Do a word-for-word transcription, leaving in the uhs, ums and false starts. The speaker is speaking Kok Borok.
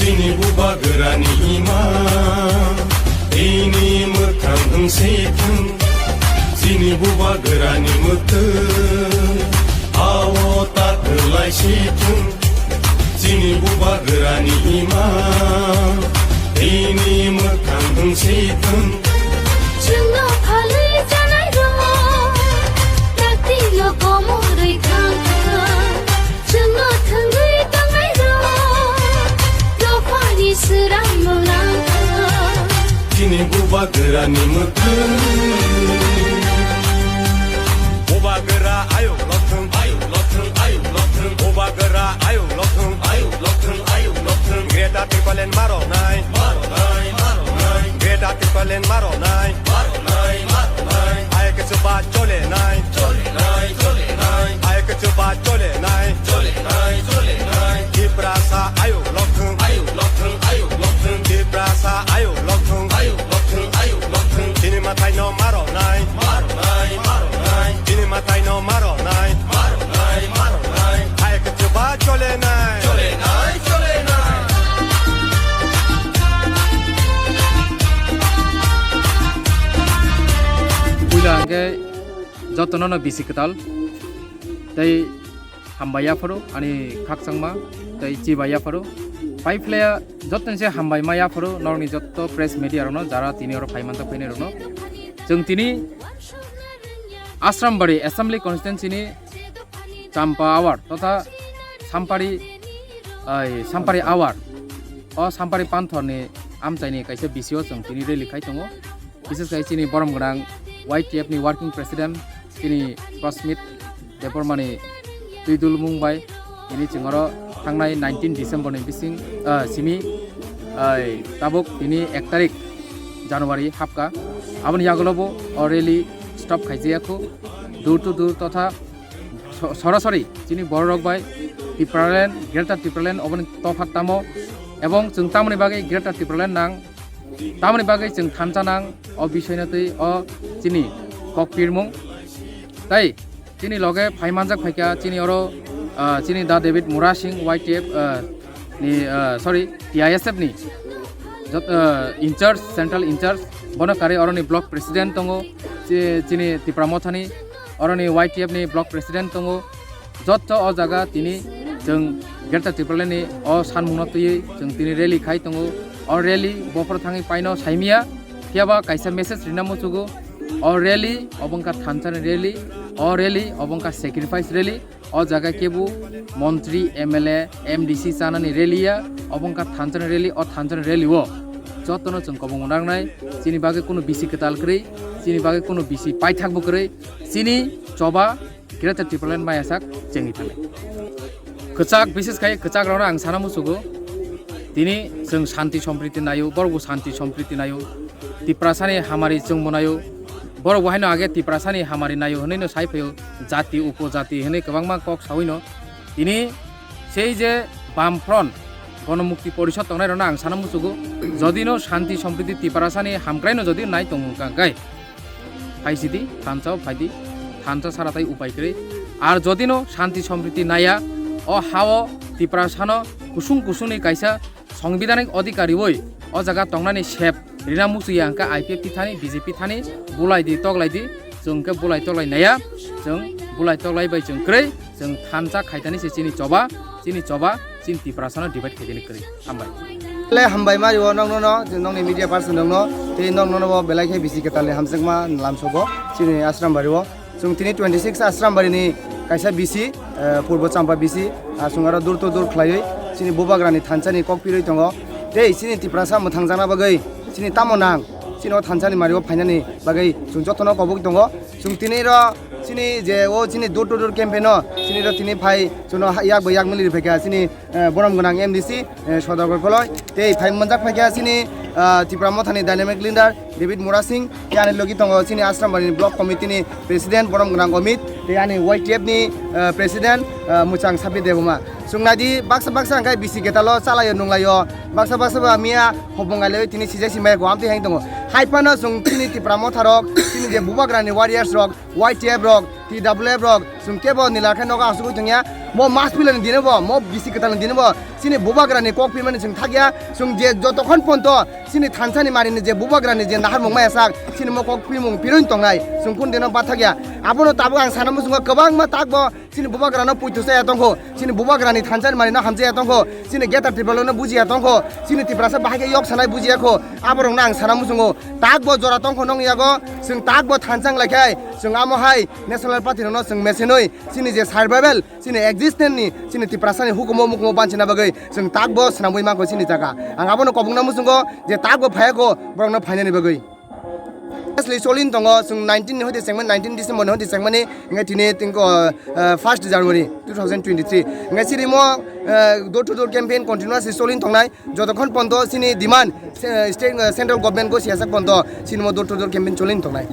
Chini bubagrani ima, ini mwkhang wng si thung. Chini bubagrani mwtwng, ao ta kwlai si thung. Chini bubagrani ima, ini mwkhang wng si thung. Chwngno phalwi chanai rok, taktino komorwi thang thang. Chwngno thwngwi tongnai rok, dophani swrangno nang thang. Chini bubagrani mwtwng. Bubagra ayuk lokthung, ayuk lokthung, ayuk lokthung. Bubagra ayuk lokthung, ayuk lokthung, ayuk lokthung. Greater Tipraland maronai, maronai, maronai. Greater Tipraland maronai, maronai, maronai. Ayuk chuba cholenai, cholenai, cholenai. Ayuk chuba cholenai, cholenai, cholenai. Tiprasa ayuk lokthung, ayuk lokthung, ayuk lokthung. Tiprasa ayuk lokthung, ayuk lokthung, ayuk lokthung. Chini mathai no maronai, maronai, maronai. Chini mathai no maronai, maronai, maronai. Ayuk chuba cholenai, cholenai, cholenai. Puila hwnkhe jotono no bisi kwtal tei hambai yapharo ani khakchangma tei chibai yapharo. Paiphlaya jottoni se hambai ma yapharo norokni jotto press media rokno jara tini oro phai manjak phainai rokno. Chwng tini Asrambari Assembly Constituency ni Champa Awar totha Sampari, ai, Sampari Awar, o Sampari Panthor ni amchai ni kaisa bisi o chwng tini rally khai tongo. Bises khai chini borom gwnang Y T F ni working president chini Prasmit Debbarma ni twi dulmung bai tini chwng oro thangnai nineteen December ni bising, ah, simi, ai, tabuk tini ek tarik January hapka. Aboni yagulo bo o rally stop khaijaya khu, door to door totha so-, sorasori chini bororok bai Tipraland, Greater Tipraland oboni topha tamo, ebong chwng tamoni bagwi Greater Tipraland nang, tamoni bagwi chwng thansa nang, o bisoino twi o chini kok pirmung. Tai chini loge phai manjak phaikha chini oro, ah, chini Da David Murasing Y T F, ah, ni, ah, sorry, T I S F ni jot-, ah, in charge, central in charge, bono karwi oroni block president tongo, chi-, chini Tipra Mothani, oroni Y T F ni block president tongo. Jotto o jaga tini chwng Greater Tipraland ni o sanmungno twiwi chwng tini rally khai tongo. O rally bophor thangwi paino saimia, phiyaba kaisa message rina muchugo. O rally obo wngkha thansani rally, o rally obo wngkha sacrifice rally. O jaga kebo montri, M L A, M D C chanani rally ya, obo wngkha thansani rally. O thansani rally o jotono chwng kobong nangnai, chini bagwi kunu bisi kwtal kwrwi, chini bagwi kunu bisi paithakbo kwrwi, chini choba Greater Tipraland maya sak chengwi thangnai. Kwchak, bises khai kwchak rokno ang sana muchugo. Tini chwng shanti sompriti naio, borokbo shanti sompriti naio. Tiprasani hamari chwngbo naio. Borokbo haino age Tiprasani hamari naio hwnwi no sai phaio. Jati upojati hwnwi kwbangma kok sawi no. Tini sei je Bam Front Gonomukti Porishod tongnai rokno ang sana muchugo. Jodi no shanti sompriti Tiprasani hamkrai no jodi nai tong wngkha khe, phaisidi, thansa o phaidi, thansa sara tai upai kwrwi. Ar jodi no shanti sompriti naya, o ha o Tiprasano kusung kusung ni kaisa songbidanik odhikar riwi o jaga tongnani sep rina muchungya hwnkhe I P F T thani, B J P thani, bulai di, toklai di, chwng khe bulai toklai naya, chwng bulai toklai bai chwng kwrwi. Chwng thansa khaitani se chini choba, chini choba, chini Tiprasano divide khaitani kwrwi. Hambai. Le hambai mari o nokno no, nokni media person nokno, tei nokno no bo belai khe bisi kwtal ni hamjakma lamsogo chini Asrambari o. Chwng tini twenty six Asrambari ni kaisa bisi, eh, Purbo Champa bisi, ah, chwng aro dur to dur khlaiwi chini bubagrani thansa ni kok pirwi tongo. Tei chini Tiprasa mwthangjakna bagwi chini tamo nang, chini o thansa ni mari o phainani bagwi chwng jotono kobok tongo. Chwng tini ro chini je o chini door to door campaign o chini ro tini phai chwngno ha-, yak bai yak mili riphaikha chini, eh, borom gwnang M D C, eh, Sodagor Koloi tei phai manjak phaikha chini, ah, Tipra Mothani dynamic leader David Murasing tei ani logi tongo chini Asrambari ni block committee ni president borom gwnang Omit tei ani Y T F ni, eh, president, eh, Mwchang Sabir Debbarma. Chwng naidi baksa baksa hwnkhe bisi ketalo chalaio nunglaio, baksa baksa ba miya hopong gailaiwi tini sijai simbai go amtwi hang tongo. Hai phano chwng chini Tipra Motha rok, chini je bubagrani warriors rok, Y T F rok, T W F rok, Chwng kebo nila khe nogo asugwi tongya. Mo mas pilani dino bo, mo bisi kwtalni dino bo chini bubagrani kok phimani chwng thakya. Chwng je jotokhon ponto chini thansani marini je bubagrani je naharmung maya sak, chini mo kok phimung pironi tongnai, chwng kun dino bathakya. Abono tabuk ang sana muchungo kwbangma takbo chini bubagrano puitu chaya tongkho, chini bubagrani thansani marino hamchaya tongkho, chini Greater Tipralandno bujiya tongkho, chini Tiprasa bahai khe yok sanai bujiya kho, aborokno ang sana muchungo. Takbo jora tongkho nong yago, chwng takbo thansa wng lai khai, chwng amo hai National Party rokno chwng mesenwi chini je survival, chini existence ni, chini Tiprasani hukumo mukumo banchina bagwi chwng takbo swnamwi mankho chini jaga. Ang abono kobongna muchungo je takbo phayakho borokno phainani bagwi. Asli cholin tongo, chwng nineteen ni hodi chengmani, nineteen December ni hodi chengmani, hingke tini tingko, eh, first January two thousand twenty-three. Hingke chirimo, eh, door to door campaign continuously cholin tongnai. Jotokhon ponto chini demand, eh, state, eh, central government go siyasak ponto chini mo door to door campaign cholin tongnai.